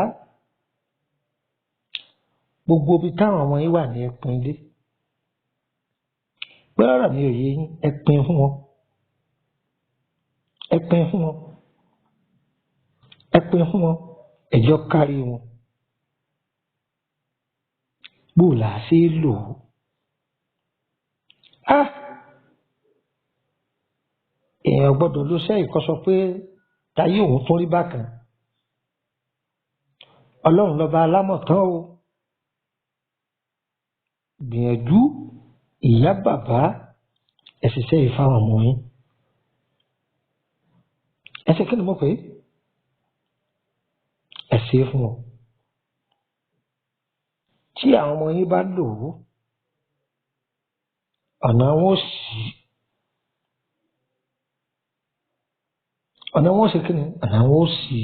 gbogbo ibi táwọn ọmọ yín wà ní ẹpin dé. Pé ọ̀rọ̀ mi ò yé yín, ẹ pín fún wọn. Ẹ pín fún wọn. Ẹ pín fún wọn. Ẹjọ́ kárí wọn. Bó là á ṣe é lò ó? Á! Èèyàn gbọ́dọ̀ ló sẹ́yìn kó sọ pé táyé òun tún rí bákan. Ọlọ́run lọ́ba alámọ̀tán o. Gbìyànjú ìyá bàbá, ẹ ṣiṣẹ́ yìí fáwọn ọmọ yín. Ẹ ṣe kí ni mo pè é? Ẹ ṣe é fún wọn. Tí àwọn ọmọ yín bá lò ó, ọ̀nà wọn ó ṣí. Ọ̀nà wọn ó ṣe kí ni? Ọ̀nà wọn ó ṣí.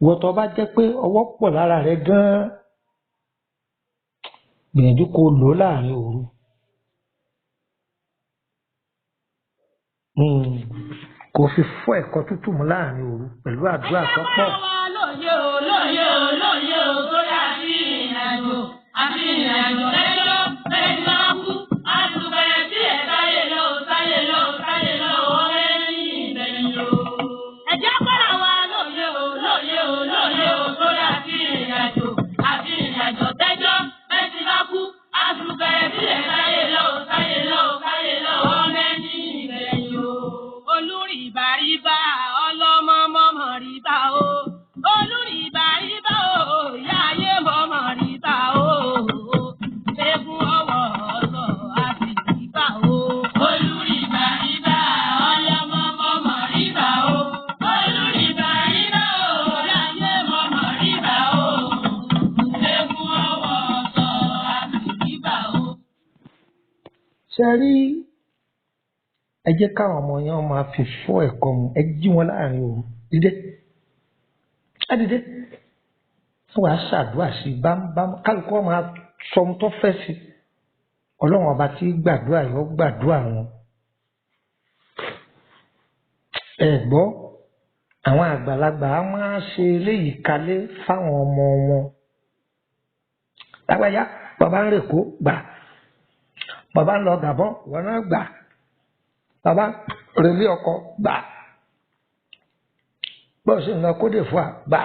Ìwọ tó bá jẹ́ pé ọwọ́ pọ̀ lára rẹ gan-an, gbìyànjú kó lò ó láàrin òru. Kò fi fọ́ ẹ̀kọ́ tútù mu láàrin òru pẹ̀lú àdúrà tó pọ̀. Lóye o, lóye o, lóye o, sórí àti ìrìnàjò, àti ìrìnàjò lẹ́jọ́, lẹ́jọ́ kú, àtùbẹ̀rẹ̀ sí ẹ̀ sáyé lọ, sáyé lọ, sáyé lọ, ọ̀rẹ́ ní ìbẹ̀yìn o. Ẹ̀jẹ̀ kọ́ra wa lóye o, lóye o, lóye o, sórí àti ìrìnàjò, àti ìrìnàjò tẹ́jọ́, bẹ́ẹ̀ bá kú, àtùbẹ̀rẹ̀ sí ẹ̀ sáyé lọ, sáyé lọ, sáyé lọ, ọ̀rẹ́ ní ìbẹ̀yìn o. Olúrìbàrìbà ọlọ́mọ mọ́mọ́ rìbà o. Olúrìbàrìbà o, ìyá ayé mọ́mọ́ rìbà o. Egun ọwọ́ ọ̀sọ̀ àti rìbà o. Olúrìbàrìbà ọlọ́mọ mọ́mọ́ rìbà o. Olúrìbàrìbà o, ìyá ayé mọ́mọ́ rìbà o. Egun ọwọ́ ọ̀sọ̀ àti rìbà o. Ṣé ẹ rí, ẹ jẹ́ káwọn ọmọ yẹn máa fi fọ́ ẹ̀kọ́ mu, ẹ jí wọn láàrin òru. Dídé. Ẹ dìde. Wọ́n wàá ṣàdúrà sí bámbám. Kálukú wọn máa sọ ohun tó fẹ́ sí. Ọlọ́run ọba tí gbàdúrà yọ gbàdúrà wọn. Ẹ gbọ́, àwọn àgbàlagbà á máa ṣe eléyìí kalẹ̀ fáwọn ọmọ wọn. Lágbájá, bàbá ń rèkó gbà. Bàbá ń lọ Gàbọ́n, ìwọ náà gbà. Bàbá relé ọkọ gbà. Bọ́ọ̀ sì ń lọ Côte d'Ivoire gbà.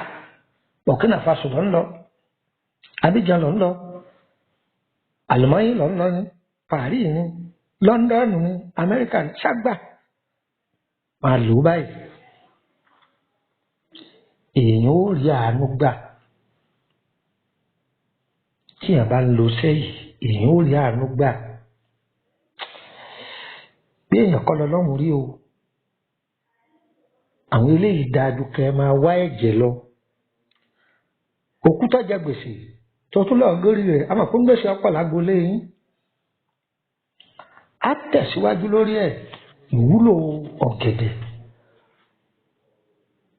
Burkina Faso ló ń lọ. Abidjan ló ń lọ. Àlùmọ́yìn ló ń lọ ní. Paris ní. London ní. Amẹ́ríkà ní. Ṣágbà. Máa lò ó báyìí. Èèyàn ó rí àánú gbà. Tí èèyàn bá ń lo sẹ́yìn, èèyàn ó rí àánú gbà. Bí èèyàn kọ́ lọ lọ́hùn rí o. Àwọn eléyìí dáa ju kẹ́ ẹ máa wá ẹ̀jẹ̀ lọ. Òkú tó jẹ gbèsè tó tún lọ lórí rẹ̀, a mọ̀ pé gbèsè ọ̀pọ̀ lágboolé yín. Á tẹ̀síwájú lórí ẹ̀, ìwúlò ọ̀gẹ̀dẹ̀.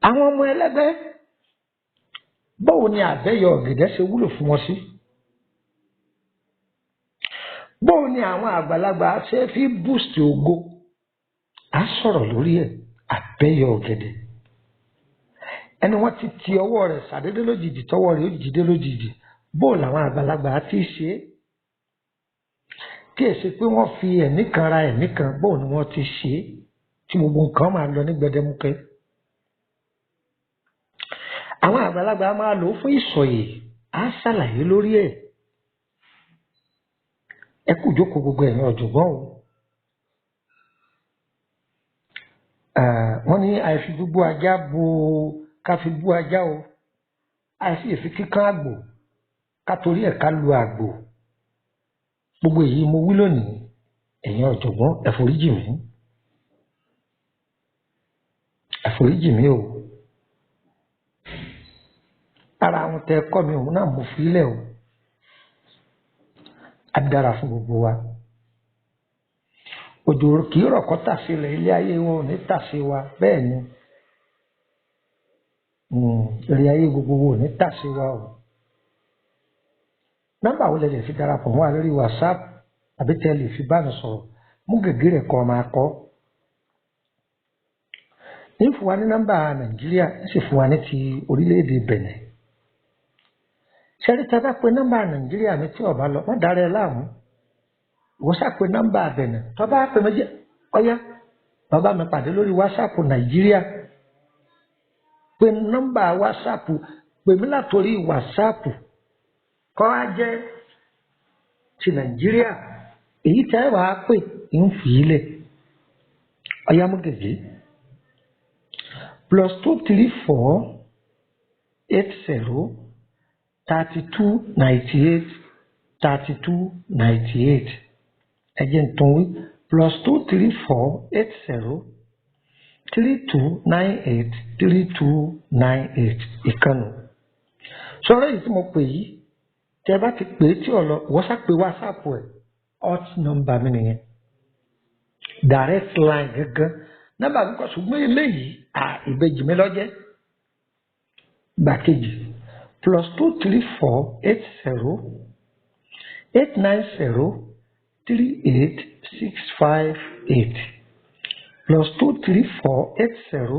Àwọn ọmọ ẹlẹ́gbẹ́, báwo ni àbẹ́yọ ọ̀gẹ̀dẹ̀ ṣe wúlò fún wọn sí? Báwo ni àwọn àgbàlagbà ṣe fi boost ògo? Á sọ̀rọ̀ lórí ẹ̀, àbẹ́yọ ọ̀gẹ̀dẹ̀. Ẹni wọ́n ti ti ọwọ́ rẹ̀ ṣàdédé lójijì, tọwọ́ rẹ̀ ó jìde lójijì. Bó làwọn àgbàlagbà ti ṣe é? Kí èsì pé wọ́n fi ẹ̀mí kan ra ẹ̀mí kan, bó ni wọ́n ti ṣe é? Tí gbogbo nǹkan máa lọ ní gbẹdẹmukẹ. Àwọn àgbàlagbà máa lò ó fún ìsọ̀yè, á ṣàlàyé lórí ẹ̀. Ẹ kú ìjókòó gbogbo ẹ̀yin ọ̀jọ̀gbọ́n o. Wọ́n ní àìfi gbogbo ajá bo ká fi bú ajá o. Àìsí èfi kíkán àgbò ká torí ẹ̀ ká lu àgbò. Gbogbo èyí mo wí lónìí, ẹ̀yin ọ̀jọ̀gbọ́n, ẹ foríjì mí. Ẹ foríjì mí o. Ara àwọn tẹ kọ́ mi òun náà mo fi lẹ̀ o. Á dára fún gbogbo wa. Òjò kì í rọ̀kọ́ tà sílẹ̀, ilé ayé wọn ò ní tà sí wa. Bẹ́ẹ̀ ni, ilé ayé gbogbo wa ò ní tà sí wa o. Nọ́mbà wo lẹ lè fi darapọ̀ mọ́ wa lórí WhatsApp àbí tẹ lè fi bá mi sọ̀rọ̀? Mú gègé rẹ̀ kọ́ máa kọ́. Ní fún wa ní nọ́mbà Nàìjíríà, ń sì fún wa ní ti orílẹ̀-èdè Bẹ̀nẹ̀. Ṣẹ́rí tá a bá pe nọ́mbà Nàìjíríà mi tí ọba lọ, wọ́n dára ẹ láàmú. Ìwọ ṣá pe nọ́mbà Bẹ̀nẹ̀. Tó bá pe méjì, ọ̀yá bàbá mi pàdé lórí WhatsApp Nàìjíríà. Pe nọ́mbà WhatsApp, pè mí látòrí WhatsApp kọ́ á jẹ́ ti Nàìjíríà. Èyí tẹ́ wàá pè ń fi í lẹ̀. Ọ̀yá mú gègé. +234 80 32 98 32 98. Ẹ jẹ́ n tún wí. +234 80 32 98 32 98. Ìkànnì. Sọ̀rọ̀ yìí tí mo pè yìí, tẹ́ ẹ bá ti pè é tí ò lọ, wọ́n sá pé WhatsApp ẹ̀, hot number mi nìyẹn. Direct line gángan. Nọ́mbà mi kọ́, ṣùgbọ́n eléyìí à ìbejì mi lọ́jẹ́. Gbàkejì +234 80 890 38 658. +234 80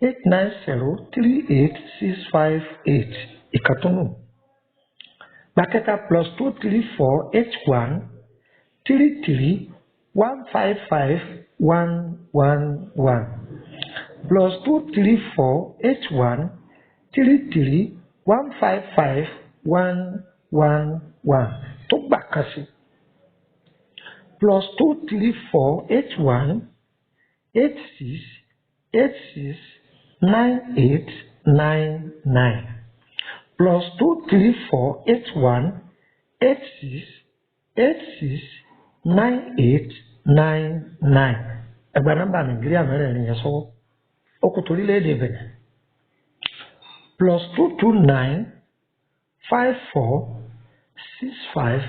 890 38 658. Ìkàtúnù. Gbàkẹta +234 81 33 155 111. +234 81 33 155 111. Tó gbà kan sí. +234 81 86 86 98 99. +234 81 86 86 98 99. Ẹgbẹ́ nọ́mbà Nàìjíríà mẹ́rẹ̀ẹ̀rin yẹn sọ́wọ́. Ó kù torílẹ̀-èdè Bẹ̀nẹ̀. +229 54 65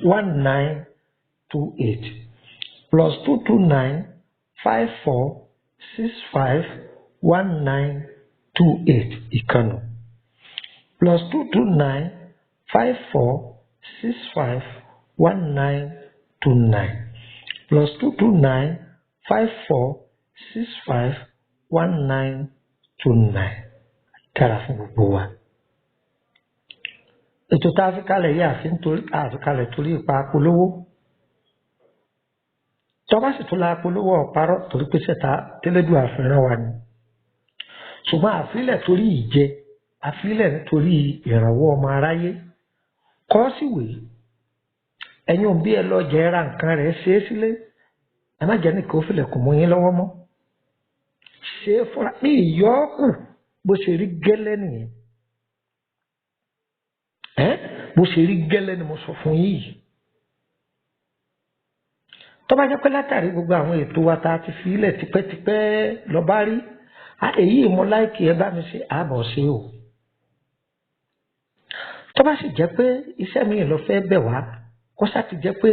19 28. +229 54 65 19 28. Ìkànnì. +229 54 65 19 29. +229 54 65 19 29. Dára fún gbogbo wa. Ètò tá a fi kalẹ̀ yìí àfi kalẹ̀ torí ipa polówó. Tọ́ba sì tún la polówó ọ̀parọ́ torí pé sẹ́ta tẹ́lẹ́dù àfihàn wa ni. Ṣùgbọ́n àfilẹ̀ torí ìjẹ, àfilẹ̀ nítorí ìrànwọ́ ọmọ aráyé. Kọ́ síwèé. Ẹ̀yin òbí ẹ lọ jẹ́ ra nǹkan rẹ̀ ṣe é sílé. Ẹ má jẹ́ nìkan ó filẹ̀kùn mú yín lọ́wọ́ mọ́. Ṣe é fúnra ní ìyọ́kù bó ṣe rí gẹ́lẹ́ nìyẹn. Bó ṣe rí gẹ́lẹ́ ni mo sọ fún yín yìí. Tó bá jẹ́ pé látàrí gbogbo àwọn ètò wa tá a ti fi ilẹ̀ tipẹ́tipẹ́ lọ bá rí, èyí mo láìkì ẹ bá mi ṣe àbọ̀ ṣe o. Tó bá sì jẹ́ pé iṣẹ́ mi lọ fẹ́ bẹ̀ wá, kó sá ti jẹ́ pé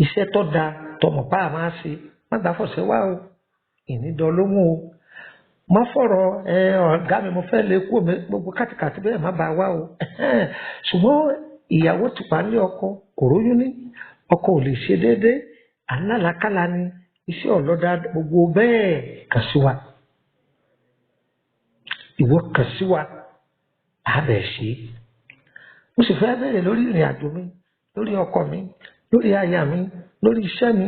iṣẹ́ tó da tọmọ pa máa ṣe, má gbà fọ̀ṣẹ́ wá o, ìnídọ́lóhùn o. Má fọ̀rọ̀ ẹ ọ̀gá mi mo fẹ́ lè kú mi gbogbo kàtìkàtì bẹ́ẹ̀ má bá wá o. Ṣùgbọ́n ìyàwó ti pa ní ọkọ, kò róyún ní, ọkọ ò lè ṣe déédéé, alálàákàlà ni, iṣẹ́ ọ̀lọ́dà gbogbo bẹ́ẹ̀ kàn sí wa. Ìwọ kàn sí wa, á bẹ̀ ṣe. Mo sì fẹ́ bẹ̀rẹ̀ lórí ìrìn àjò mi, lórí ọkọ mi, lórí aya mi, lórí iṣẹ́ mi,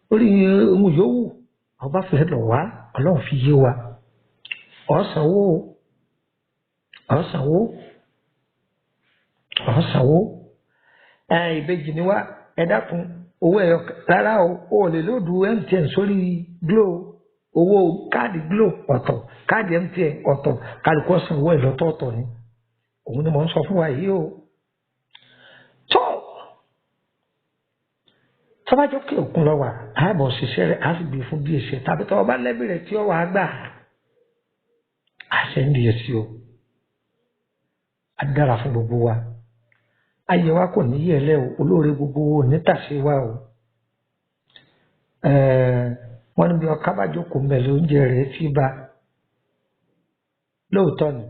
lórí ohun yòówù. Ọba fẹ́ lọ wá, Ọlọ́run fi yé wa. Ọ̀sánwó, ọ̀sánwó, ọ̀sánwó. Ẹ ìbejì ni wá, ẹ dákun, owó ẹ̀yọ rárá o, o lè lóòdù MTN sórí Glo, owó káàdì Glo ọ̀tọ̀, káàdì MTN ọ̀tọ̀, kálukú ọ̀sánwó ẹ̀ lọ́tọ̀ọ̀tọ̀ ni. Òun ni mò ń sọ fún wa yìí o. Tó tọ́bajọ́ kí òkun lọ wà, ààbọ̀ ṣiṣẹ́ rẹ̀ á sì gbé fún bí èsì tàbí tọ́ ọba lẹ́bí rẹ̀ tí ó wàá gbà àṣẹ ń di èsì o. Á dára fún gbogbo wa. Ayé wa kò ní yẹ̀lẹ́ o, olóore gbogbo wo ní tàṣe wa o. Wọ́n ní bí ọkà bá jókòó mẹ́lẹ̀ oúnjẹ rẹ̀ tí bá. Lóòótọ́ ni,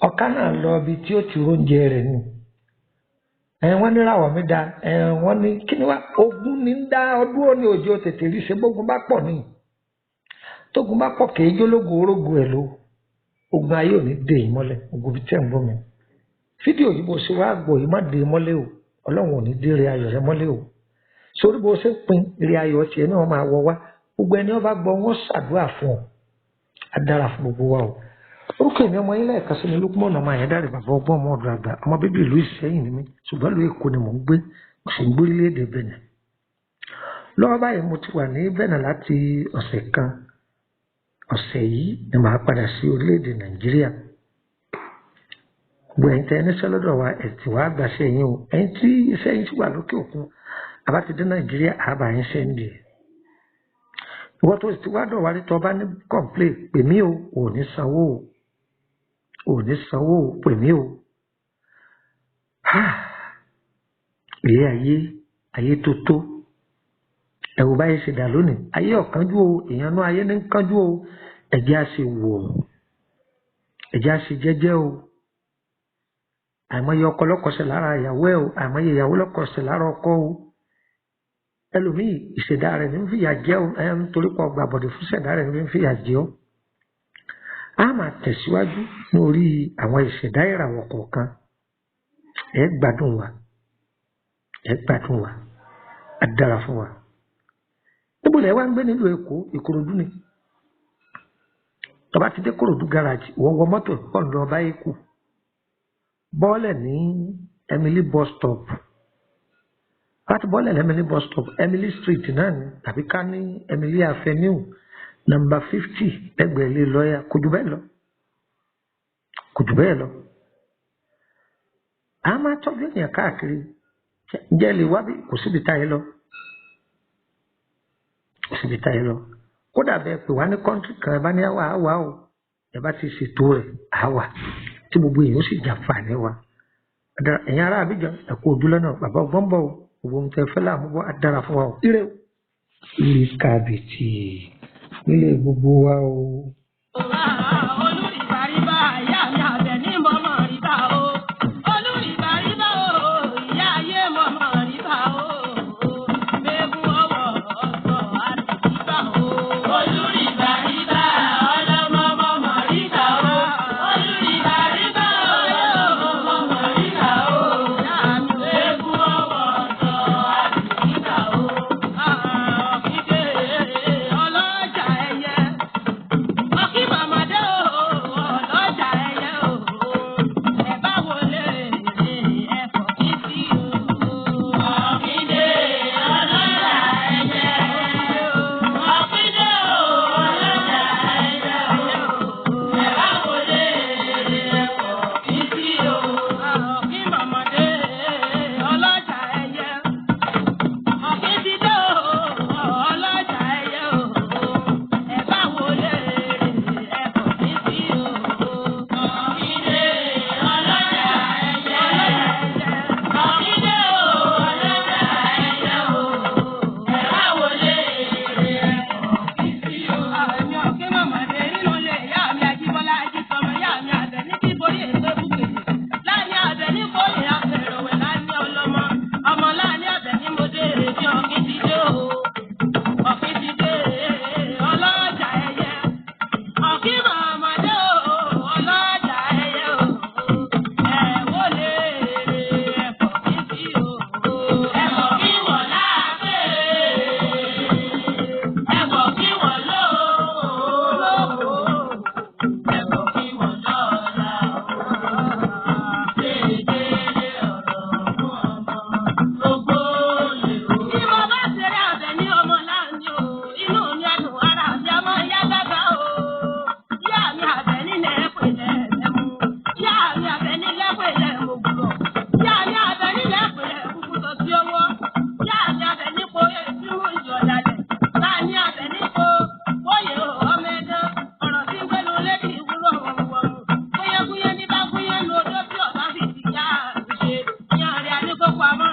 ọkà náà lọ ibi tí ó ti róúnjẹ rẹ̀ ni. Wọ́n ní ràwọ̀ mi da, wọ́n ní kí ni wá, ogun ní ń dá ọdún òní òjò tètè rí ṣe gbógun bá pọ̀ ni. Tógun bá pọ̀ kì í jólógun orógun ẹ̀ ló. Ogun ayé ò ní dè yín mọ́lẹ̀, ogun bíi tẹ́ ń gbọ́ mi. Fídíò yìí bó ṣe wá gbọ́ yìí má dè é mọ́lẹ̀ o. Ọlọ́run ò ní dé ire ayọ̀ rẹ mọ́lẹ̀ o. Sórí bó ṣe ń pin ire ayọ̀ tiẹ̀ náà máa wọ wá. Gbogbo ẹni ó bá gbọ́ wọn ṣàdúrà fún ọ. Á dára fún gbogbo wa o. Orúkọ èmi ọmọ yín lẹ́ẹ̀kan sí ni Lukman ọmọ Àyàndáre, bàbá ọgbọ́n ọmọ ọ̀dọ̀ àgbà, ọmọ bíbí ìlú Ìsẹ́yìn ni mí, ṣùgbọ́n ìlú Èkó ni mò ń gbé, mo sì ń gbé orílẹ̀-èdè Benin. Lọ́wọ́ báyìí mo ti wà ní Benin láti ọ̀sẹ̀ kan. Ọ̀sẹ̀ yìí ni màá padà sí orílẹ̀-èdè Nàìjíríà. Gbogbo ẹ̀yin tẹ́ ẹ níṣẹ́ lọ́dọ̀ wa, ẹ̀ tí wàá gbàṣẹ́ yín o. Ẹ̀yin tí iṣẹ́ yín ti wà lókè òkun, àbá ti dé Nàìjíríà, àbá yín sẹ́ńdì ẹ̀. Ìwọ tó ti wá dọ̀ wá rí, tó bá ní kọ̀ǹplé, pè mí o, ò ní sanwó o, ò ní sanwó o, pè mí o. Ilé ayé, ayé tó tó. Ẹ̀wù báyìí ṣe dà lónìí. Ayé ọ̀kánjú o, èèyàn náà ayé ní ń kánjú o. Ẹ̀jẹ̀ á ṣe wò ó, ẹ̀jẹ̀ á ṣe jẹ́jẹ́ o. Àìmọye ọkọ lọ́kọ̀ọ́sẹ̀ lára ìyàwó ẹ̀ o, àìmọye ìyàwó lọ́kọ̀ọ́sẹ̀ lára ọkọ o. Ẹlòmíì ìṣẹ̀dá rẹ̀ ní ń fìyà jẹ o, ẹ̀ ń torí pọ̀ gbàbọ̀dẹ̀ fún ìṣẹ̀dá rẹ̀ ní ń fìyà jẹ ọ́. A máa tẹ̀síwájú ní orí àwọn ìṣẹ̀dá ìràwọ̀ kọ̀ọ̀kan. Ẹ gbádùn wa, ẹ gbádùn wa, á dára fún wa. Níbo lẹ wá ń gbé nílùú Èkó? Ìkòròdú ni. Tó bá ti dé Kòròdú garage, wọ́n wọ mọ́tò pọ̀ lọ bá Èkó. Bọ́ọ̀lẹ̀ ní Emily bus stop. Láti bọ́ọ̀lẹ̀ ní Emily bus stop, Emily street náà ni, tàbí ká ní Emily Avenue number 50 lẹ́gbẹ̀ẹ́ ilé lọ́ọ̀yà. Kò jù bẹ́ẹ̀ lọ. Kò jù bẹ́ẹ̀ lọ. A máa tọ́jú ènìyàn káàkiri. Ǹjẹ́ lè wá bí? Kò síbi táyé lọ. Kò síbi táyé lọ. Kódà bẹ́ẹ̀ pé wá ní kọ́ńtì kan, ẹ bá ní àwa àwa o. Ẹ bá ti ṣètò rẹ̀ àwa. Tí gbogbo èèyàn ó sì jàǹfààní wa. Ẹ̀yin ará Abidjan, ẹ kú ojú lọ́nà, bàbá ọgbọ́n bọ̀ o. Gbogbo ohun tẹ́ fẹ́ láàmú bọ́, á dára fún wa o. Ire o. Ire kàbìtì nílé gbogbo wa o. Olùrìbàrìbà ìyá mi Àbẹ̀ní mọ̀mọ́ rìbà o. Olùrìbàrìbà o, ìyá ayé mọ̀mọ́ rìbà o. Bẹ́ẹ̀kú ọwọ́ ọ̀sọ̀ àti rìbà o. Olùrìbàrìbà ọlọ́mọ mọ̀mọ́ rìbà o. Olùrìbàrìbà ọlọ́mọ mọ̀mọ́ rìbà o. Ìyá mi bẹ́ẹ̀kú ọwọ́ ọ̀sọ̀ àti rìbà o. Ọ̀kídé ọlọ́jà ẹyẹ. Ọkí màmàdé o, ọlọ́jà ẹyẹ o, ẹ bá wọlé ẹ̀fọ́ kí sí o. Ọ̀kídé ọlọ́jà ẹyẹ. Ọ̀kídé o, ọlọ́jà ẹyẹ o, ẹ bá wọlé ẹ̀fọ́ kí sí o. Ọ̀kí màmàdé ọlọ́jà ẹyẹ. Ọ̀kín ti dé o, ọlọ́jà ẹyẹ o, ẹ bá wọlé ẹ̀fọ́ kí sí o. Ọ̀kín dé ọlọ́jà ẹyẹ. Ọ̀kín dé o, ọlọ́jà ẹyẹ o, ẹ bá wọlé ẹ̀fọ́ kí sí o. Àmì ọ̀kín mọ̀mọ́dé nínú ilé ìyá mi Ajíbọ́lá Ajísọmọ, ìyá mi Àbẹ̀ní kí borí èso bùkèlè. Láàrin Àbẹ̀ní kórè àfẹ̀rọ̀wẹ̀ láàrin ọlọ́mọ. Ọmọ láàrin Àbẹ̀ní mo dé èrè bí ọ̀kín ti dé o. Ọ̀kín ti dé ọlọ́jà ẹyẹ. Ọ̀kín màmá dé o, ọlọ́jà ẹyẹ o. Ẹ wọlé ẹ̀fọ́ kí sí o. Ẹ̀fọ́ kí wọ̀ láàbẹ̀. Ẹ̀fọ́ kí wọ̀ lóko. Ẹ̀fọ́ kí wọ̀ lọ́la o. Déédéé ọ̀rọ̀ fún ọmọ gbogbo lè o. Bí mo bá ṣeré Àbẹ̀ní ọmọ láàánú o, inú mi á dùn, ara mi á máa yá gágá o. Ìyá mi Àbẹ̀ní lẹ́pẹ̀ lẹ́mú. Ìyá mi Àbẹ̀ní lẹ́pẹ̀ lẹ́mọ̀gbọ̀. Ìyá mi Àbẹ̀ní lẹ́pẹ̀ lẹ́kúkú tó sí owó. Ìyá mi Àbẹ̀ní kò yẹ sí mú ìjọ̀dálẹ̀. Láàní Àbẹ̀ní kò wóye o ọmọ ẹ̀dán. Ọ̀rọ̀ tí ń gbẹ́nu lédi ìwúrọ̀ wọ̀mùwọ̀mù. Kúyẹ́kúyẹ́ ní bá kúyẹ́ nu odó tí ọ̀bá fi ti yá àrùn ṣe. Ìyá rẹ̀ àníkókò àmọ́